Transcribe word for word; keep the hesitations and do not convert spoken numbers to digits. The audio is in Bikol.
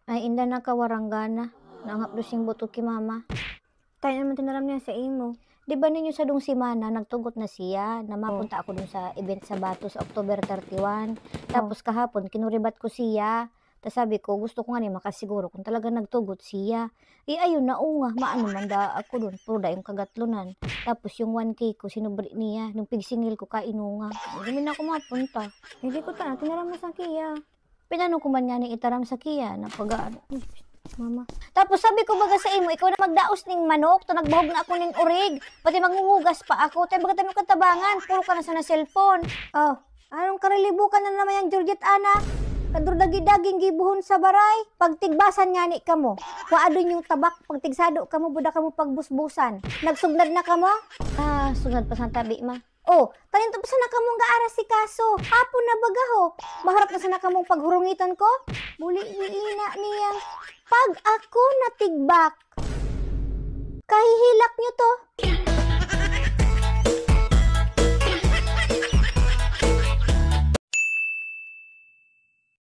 Ay, inda na kawaranggana. Nangapdos yung buto ki mama. Tayo naman tinaram niya sa imo. Di ba ninyo sa dong semana, nagtugot na siya na mapunta ako dun sa event sa Bato sa October thirty-one. Tapos kahapon, kinuribat ko siya. Tas sabi ko, gusto ko nga ni makasiguro kung talaga nagtugot siya. Eh, ayun, naunga. Maano man da ako dun. Puro da yung kagatlonan. Tapos yung one K ko, sinubri niya. Nung pigsingil ko, kainunga. Hindi na ako mapunta. Hindi ko ta, tinaram mo sa kiya. Pinano ko man nga ni itaram sa kiya na pag-aano. Mama. Tapos sabi ko baga sa imo, ikaw na magdaos ning manok, to nagbahog na ako ning urig, pati manghuhugas pa ako, tayo baga tayo katabangan, puro ka na sa cellphone. Oh, anong karilibukan na naman yung Georgette, anak? Kadurdagi-daging gibuhon sa baray, pagtigbasan nga ni kamo. Kuha dun yung tabak, pagtigsado kamo, buda kamo pagbusbusan. Nagsugnad na kamo? Ah, sugnad pa sa tabi, ma. Oh, taninto pa sana kamong gaarasikaso. Hapon na baga ho. Maharap na sana kamong paghurungiton ko? Muli ni ina niyang, pag ako natigbak. Kahihilak niyo to.